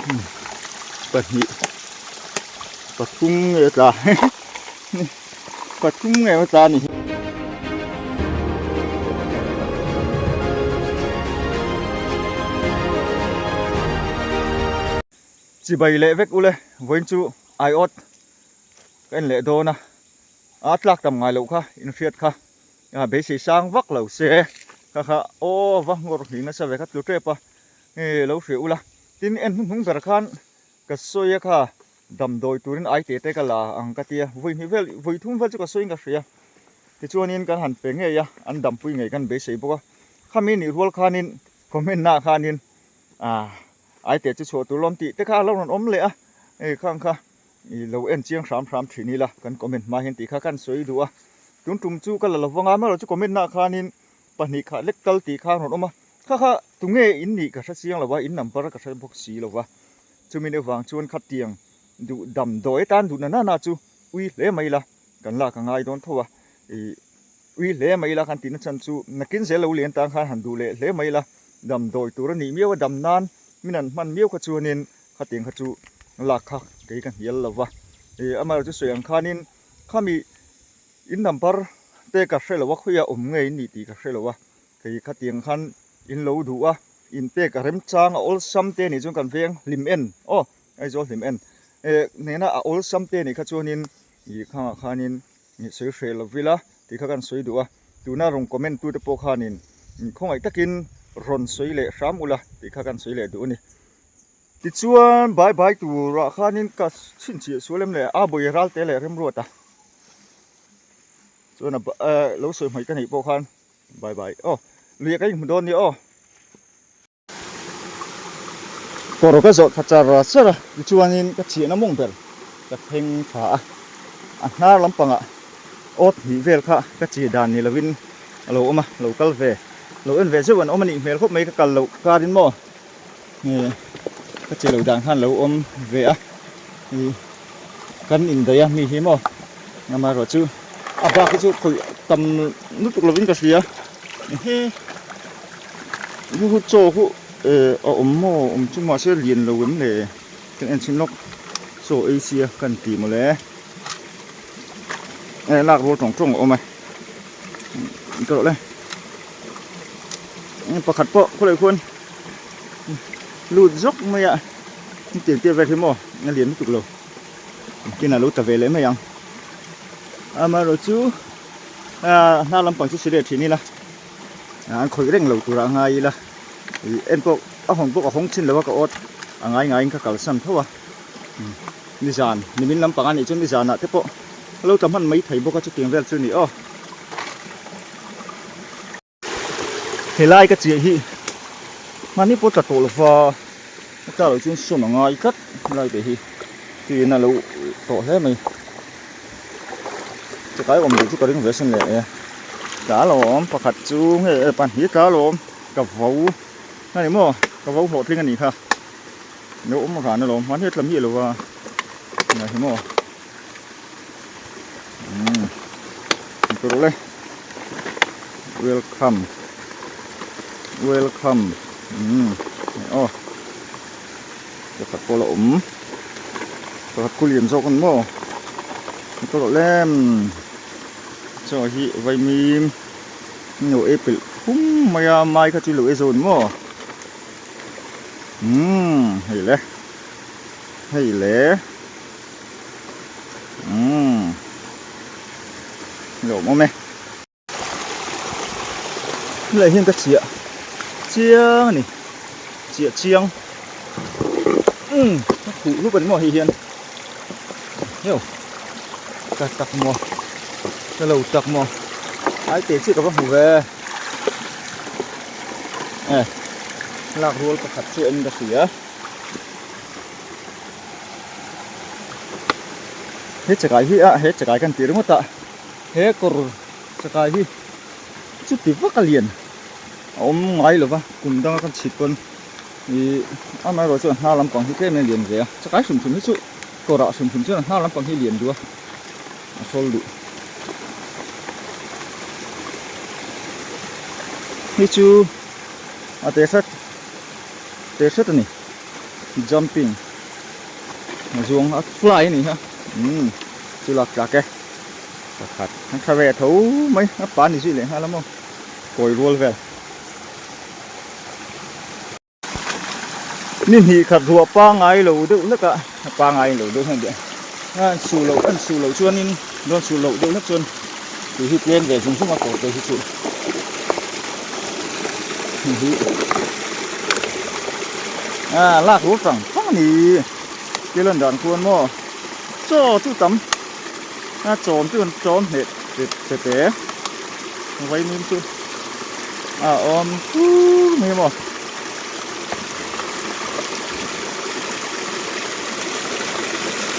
Pahnih pathum nge a tla pathum nge a tla a ni. Chibai leh vek ule vawiin chu aiawt ka en leh dawn a a tlak tam ngai loh kha inhriat kha a beisei sang vak lo se kha kha aw va ngawr hnih nasa ve kha tlu tep a nge lo hria ula tin en hnuhnung ber khan ka sawi a kha damdawi turin ai te te ka la ang ka tia vawi hnih vel vawi thum vel chu ka sawiin ka hria tichuanin kan han pe ngei a an dampui ngei kan beisei bawk a khami nih rual khanin comment na khanin ah ai te chu chhuah tur lawm tih te kha a lo rawn awm leh a hei khang kha i lo en chiang hram hram thin ila kan comment hma hian tih kha kan sawi duh a tun tum chu ka la lo vang a amaherawhchu chu comment nah khanin pahnih kha lek tal tih kha a rawn awm a kha kha tunge in nih ka hre chiang lo va in number ka hre bawk si lo va chumi ni vang chuan khatiang duh damdawi atan duh na na chu ui hle mai ila kan lak a ngai dawn tho a ih ui hle mai ila kan tihna chhan chu nakin zel lo lian tan khan han duh leh hle mai ila damdawi tur a nih miau a dam nan min an hman miau kha chuanin khatiang kha chu lak kha kei ka hnial lo va ih amaherawhchu sawi ang khanin khami In number te ka hre lo a khawiah awm ngei in nih tih ka hre lo a, kei khatiang khan in lo duh a, in pek a remchang a awlsam te nih chuan kan veng hlim en aw Aizawl hlim en eh nena a awlsam te nih kha chuanin ih khangah khanin ih sawi hreh lo vila tih kha kan sawi duh a, tuna rawn comment tu te pawh khanin khawngaih takin rawn sawi leh hram ula tih kha kan sawi leh duh a ni. Tichuan bai bai turah khanin ka chhinchhiah sual em le a bawi ral te leh remruat a chuan a lo sawi hmaih ka neih pawh khan bai bai aw lui ka inhmu dawn nia aw. Kawr ka zawh thla char char a tichuanin ka chhiahna mawng ber ka thleng tha a a hnar lampangah awt hnih vel kha ka chi dan ni lovin a lo awm a lo kal ve lo en ve zeuh an awm a nih hmel khawp mai ka kal loh karin maw. Nge ka che lo dan khan lo awm ve a ih kan indaih a mi hi maw amaherawh chu a bak hi chu khawih tam lutuk lovin ka hria ehe hu hu chaw hu eh a awm maw awm chu mahse lian lo em le kan en chhin lawk chaw ei sia kan ti mawle eh lak rual tawng tawng a awm e ka rawh le pakhat pawh khawlai khuan. Lut zawk mai a hetiang te vel hi maw a lian lutuk lo tin a lo ta ve leh mai ang amaherawh chu ah hnar lampang chu si leh thin ila an khawih reng lo turah a ngai ila ih en pawh a hawn pawh ka hawng chin lo a ka awt a ngai ngaiin ka kalsan tho a nizan nimin lampang a nih chuan nizanah te pawh a lo tla hman mai thei bawk a chutiang vel chu a ni aw. Helai ka chiah hi mahni pawh tla tawh lova a tla loh chuan sawn a ngai tlat helai te hi tuiin a lo tawh hle mai chakai awm duh chu ka ring ve asin le e tla alawm pakhat chu nge e pahnih tla alawm ka vo a ni maw ka vo hlawhtling a nih kha lo awm ran alawm mahni a tla miah lova nia hi maw. Umm tur le welcome welcome umm aw pakhat pawh la awm pakhat khu lian zawk a ni maw ka rawh lem chaw hi vaimim an lo ei pelh phum mai a mai kha chu lo ei zo a ni maw umm hei le hei le. Umm lawm awm e helai hian ka chiah chiang a ni chiah chiang umm ka khuh hlup a ni maw hei hian heuh ka tak maw ka lo tak maw ai teh chiah ka va hmu ve e lak rual pakhat chu en ka hria. He chakai hi a he chakai kan tih ringawt a he kawr chakai hi chuti vak a lian a awm ngai lo va kum danga kan chhit pawn ih amaherawh chuan hnar lampang hi tlem in a lian ve a chakai hrim hrim hi chu kawrah hrim hrim chuan hnar lampang hi a lian duh a a hrawl duh hi chu a te hret te hret a ni. Jumping zuang a fly a ni kha umm chu lak tlak e pakhat a tha ve tho mai a pa ni zui leh nghal a maw kawi rual vel ni hnih khat ruah pangai lo deuh hlek a a pangai lo deuh hian a an suh loh an suh loh chuanin dawn suh loh deuh hlek chuan tui hi tlem ve zung zung a kawr te hi chu hei hi a lak rul tang tang a ni thil an dan khuan maw chaw chu tam a chawm chu an chawm hneh te te vaimim chu a awm fur mai maw.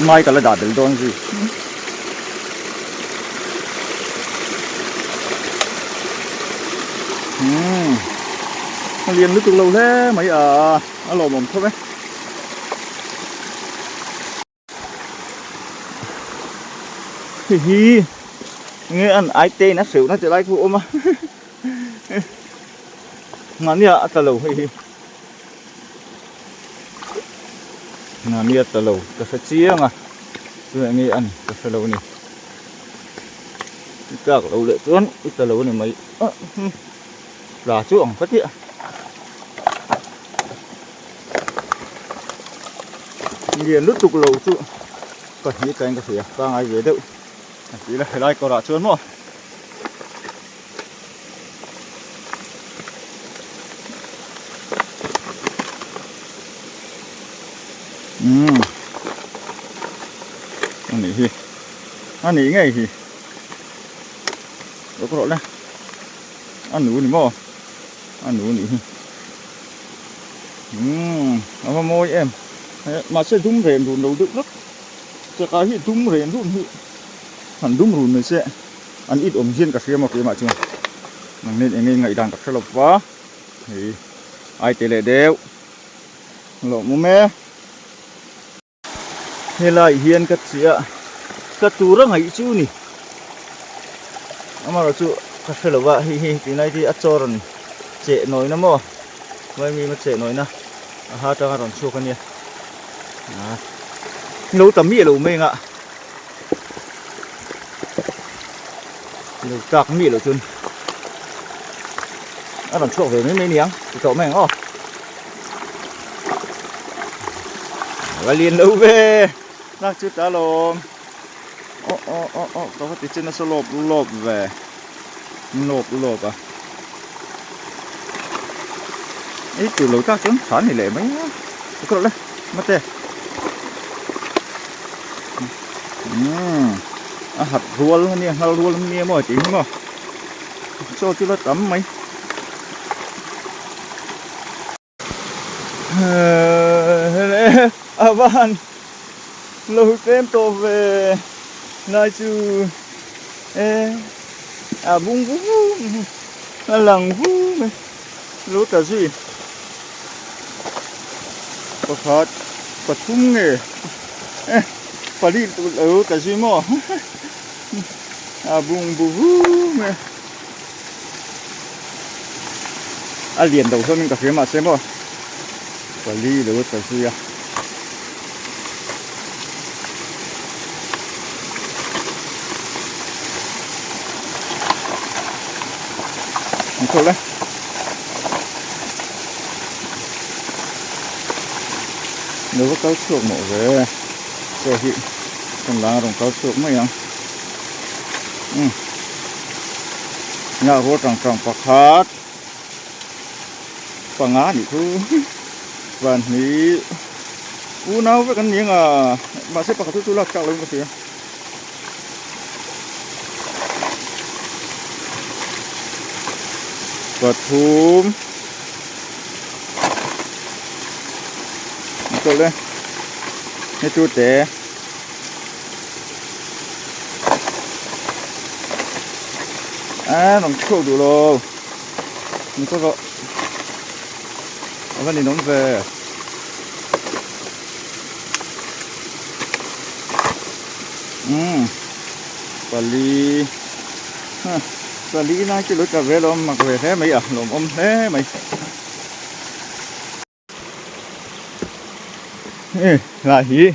Ngai ka la dah bel dawn zui. Umm a lian lutuk lo hle mai a a lawmawm thawm e. Hei hi nge an ai te in a hreuh na ti lai khu a awm a mahni ah a tla lo hei hi mahni a tla lo ka hre chiang a tunah nge an ka hre lo a ni i tlak loh leh chuan i tla lo a ni mai a tla chu ang ka tih a. Lian lutuk lo chu pahnih tlaiin ka hria pangai ve deuh a ti la helai kawrah chuan maw umm a nih hi a nih ngei hi rawk rawh le a nu ni maw a nu nih hi. Umm a va mawi em mahse dum ren run lo deuh hlek chakah hi dum ren run hi han dum run mai se an it awm hian ka hria maw keimah chuan nang nen eng nge ngaihdan ka hre lo va hei ai te leh deuh lawmawm e. Helai hian ka chiah ka tur a ngaih chu ni amaherawh chu ka hre lo va hei hi tunlai hi a chaw rawn cheh nawina maw vaimim a cheh nawina a ha atanga rawn chhuak a nia ah lo ta miah lo mai anga lo tlak miah loh chuan a rawn chhuak ve mai mai aniang ti tawh mai ang aw. Va lian lo ve nak chu ta lawm aw aw aw aw ka va ti che nasa lawp lawp ve lawp lawp a ei tur lo tak chuan tha ni leh mai a ka rawh le mate umm a hat rual ania nghal rual ania maw tih hi maw chaw chu la tam mai. A va han lo tlem tawh ve lai chu e a bung vu vu a lang vu mai lo tla zui pakhat pathum nge e pali lo tla zui maw a bung vu vu mai. A lian deuh hlawmin ka hria mahse maw pali lo ta zui a. Ni tawh le. Lo va kal chhuak mawh ve chaw hi kan lang a rawn kal chhuak mai ang. Umm. Nghah rual tang tang pakhat panga a nih chu pahnih unau vek an ni ang a mahse pakhat chu chu lak tlak lovin ka hria pathum a tawlh e hei chu te. A rawn chhuak duh lo ni kawt rawh a va ninawm ve umm pali ha pali lai chu lo tla ve lo mak ve hle mai a lawmawm hle mai. E lah hi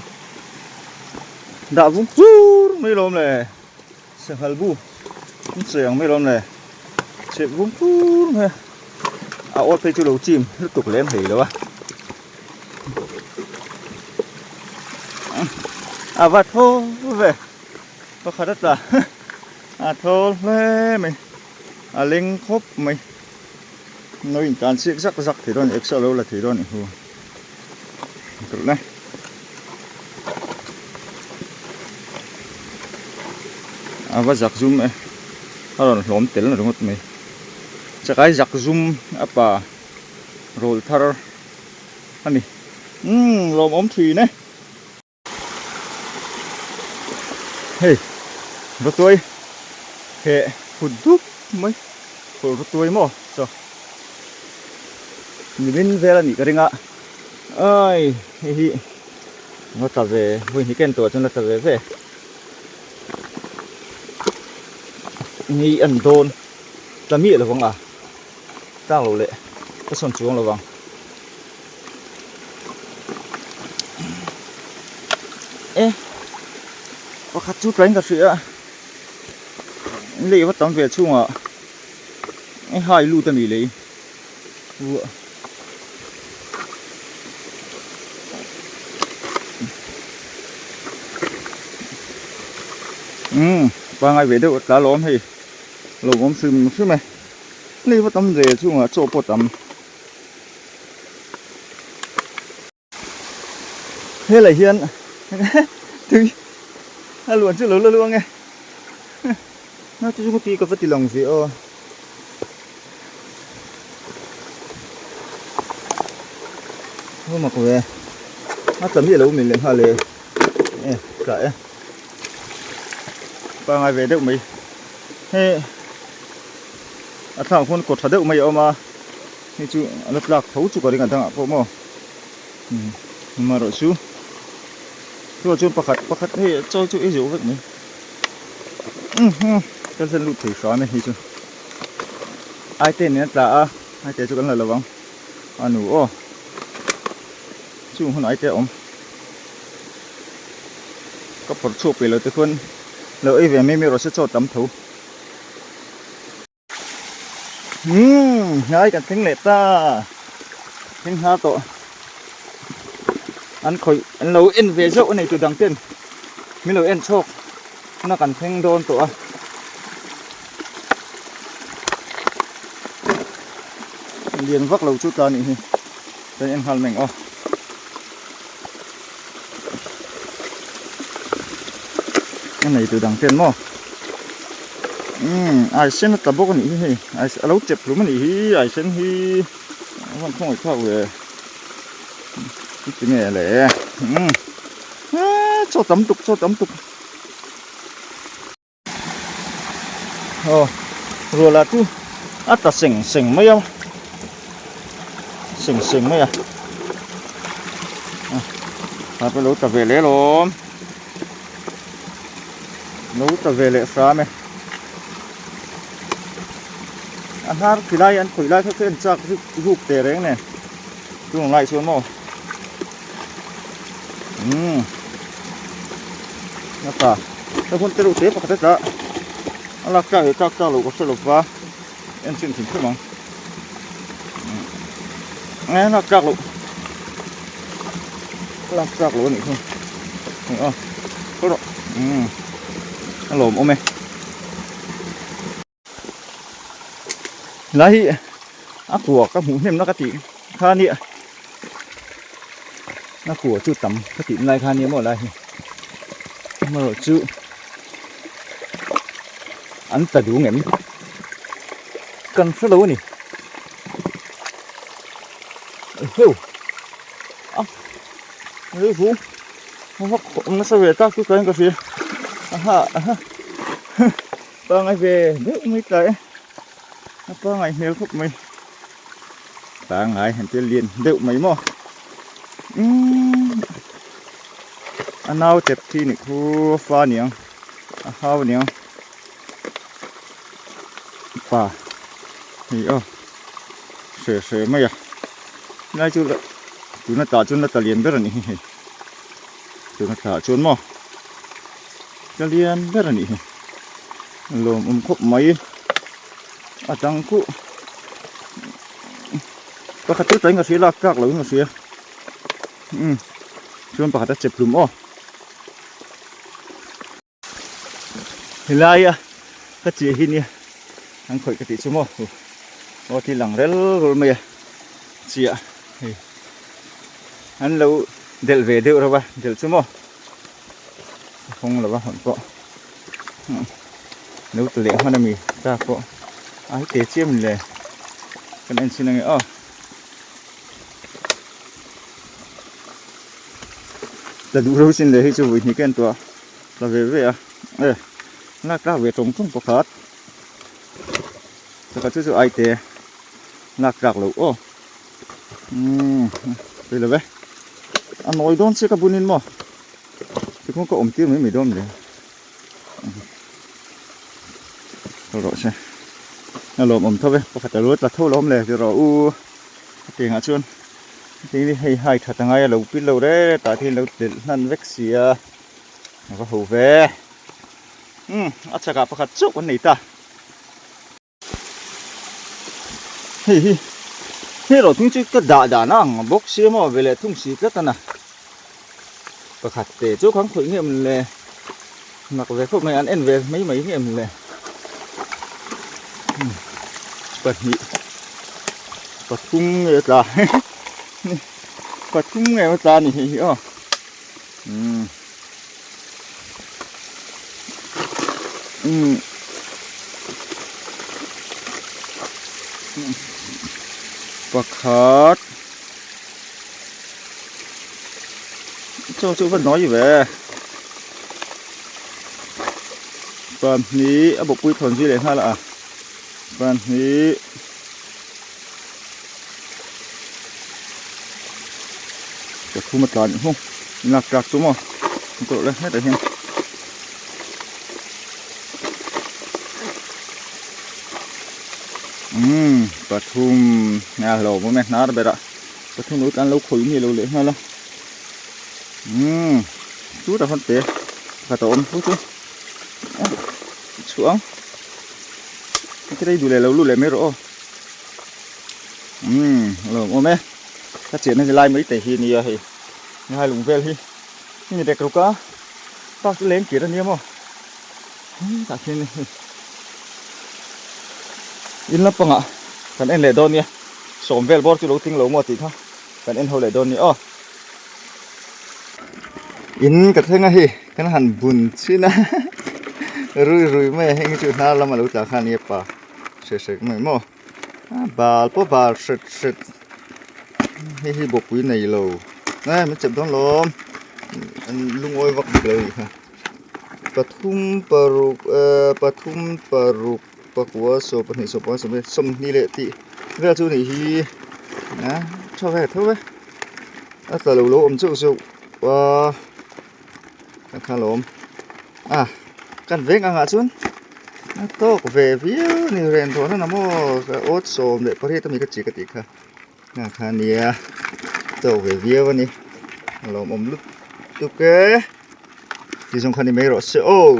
dah vung chur mai lawm le sanghal bu an sawi ang mai lawm le chhep vung chur mai a a awt phei chu lo chim lutuk lem hlei lo a a va thawl ve pakhat a tla a thawl hle mai a leng khawp mai no in tan chiak zak zak thei dawn exer lo la thei dawn a ni hu. Tawlh e. A va zak zum e. A rawn hlawm tel ringawt mai. Chakai zak zum a pa rawl thar a ni. Umm lawmawm thin e. Hei rawtuai heh phut dup mai phul rawtuai maw chaw nimin vel a nih ka ring a ai hei hi la tla ve vawi hnih ken tawh chuan la tla ve ve ni an dawn tla miah lo vang a tlak loh leh ka sawn chuang lo vang. E pakhat chu tlaiin ka hria a lei va tam ve chhungah e hai lut a ni lei ruah umm pangai ve deuh tla lawm hei lo awm hrim hrim e lei va tam ve chhungah chaw pawh tam. Helai hian tui a luan chu lo la luang e na chu chu tui ka va ti lang ve aw a mak ve a tla miah lo min leh nghal e e tla e pangai ve deuh mai hei a thlangah khuan kaw tha deuh mai a awm a. Hei chu a la tlak tho chu ka ring a dangah pawh maw amaherawh chu chuvang chuan pakhat pakhat hei chawi chu ei zo vek mai kan hlen lut thei hram e hei chu aite nen a tla a aite chu kan la lo ang a nu aw chung hun aite a awm ka phawrh chhuak peih lo te khuan lo ei ve mai mai rawh se chaw tam tho. Umm hnai kan thleng leh ta thleng hnar tawh an khawih an lo en ve zauh a nei tu dang ten min lo en chhawk na kan thleng dawn tawh a lian vak lo chu tla nih hi kan en nghal meng aw. A nei tu dang ten maw umm ai sen a tla bawk a nih hi hei ai a lo chep hlum a nih hi ai sen hi a van khawngaih thlak ve chu nge le umm chaw tam tuk chaw tam tuk. Aw ruala chu a tla seng seng mai a seng seng mai a a pawh lo tla ve leh alawm lo tla ve leh hram e a hnar khi lai an khawih lai kha chu en chak ruk ruk teh reng nen chung lai chuan maw umm a tla. Hei hun te reuh te pakhat a tla a lak tlak leh tlak tlak loh ka hre lo va en chin hrim hrim ang e lak tlak loh lak tlak loh a nih chu hei a khaw rawh umm a lawmawm e. Helai hi a kua ka hmuh hnem na ka tih kha nia a kua chu tam ka tih lai kha nia maw lai hi amaherawh chu an tla duh ngem kan hre lo a ni heu a rilru a vak awm nasa ve tak chu tlaiin ka hria aha aha. Pangai ve deuh mai tlai e a pangai hmel khawp mai pangai han tia lian deuh mai maw umm a nau chep thi nih khu a fa niang a hau niang pa hei aw hre hre mai a helai chu tuna tah chuan la tla lian ber a nih hi hei. tuna thla ah chuan maw tla lian ber a nih hi lawm awm khawp mai a dang khuh pakhat chu tlai in ka hria lak tlak lo in ka hria umm chuan pakhat a chep hlum aw. Helaia ka chiah hi nia an khawih ka tih chu maw aw ti lang rel rul mai a chiah hei an lo delh ve deuh reuh a delh chu maw a hawng lo a hawn pawh lo ta leh hman ami tlak pawh a hi te chiam le kan en chhin ange aw. La duh reuh sin leh hei chu vui hnih ka en tawh a la ve ve a e lak tlak ve tawng tawng pakhat pakhat chu chu ai te lak tlak loh aw umm tui lo ve a nawi dawn chiah ka bunin maw tikhuan ka awm tir mai mai dawn le ka rawh se a lawmawm tho ve pakhat a lo tla tho lawm le ti rawh u hetiangah chuan. Hei hi hei hai that angai a lo pil lo rek tah hian lo delh hnan vek si a a va ho ve umm a chakah pakhat chauh kan nei ta hei hi hei erawh thung chu ka dah dan a ang bawk sia maw veleh thung si tlat a na pakhat te chu khan khawih nge awm le mak ve khawp mai an en ve mai mai nge awm le pahnih pathum nge a tla pathum nge a tla a ni hei hi aw umm umm pakhat. Chaw chu va nawi ve pahnih a bawkpui thawn zui leh nghal a pahnih pathum a tlan hmung lak tlak chu maw an tawrh leh hetah hian. Umm pathum a hlauhawm awm e hnar berah pathum lo tlan lo khawih mi lo leh nghal a umm chu tak hawn te pakhat a awm chu chu chhuah ang heti rei duh leh lo lut leh mai rawh aw umm a hlauhawm awm e ka chenna zilai mai te hi nia hei ngai lung vel hi hemi rek ruk a park chu leng kir ania maw tah khian hei in lampangah kan en leh dawn nia sawm vel bawr chu lo tling lo maw tih kha kan en ho leh dawn nia aw in ka thleng a hei kan han bun chhin a rui rui mai a heng hi chu hnar lama lo tla kha ania pa hre hrek mai maw a bal pawh bal hret hret hei hi bawkpui nei lo e min chep dawn lawm an lungawi vak bik lo a nih kha. Pathum paruk ehh pathum paruk pakua sawmpahnih sawmpanga sawmpahnih sawmhnih leh tih vel chu anih hi a tha ve tho e a tla lo lo awm zeuh zeuh a a kha lawm a kan veng angah chuan a tawk ve viau a ni ren tawh na maw ka awt 18 ami ka chi ka tih kha. Nga kha nia tawk ve viau a ni a lawmawm lutuk e ti zawng kha ni mai rawh se aw.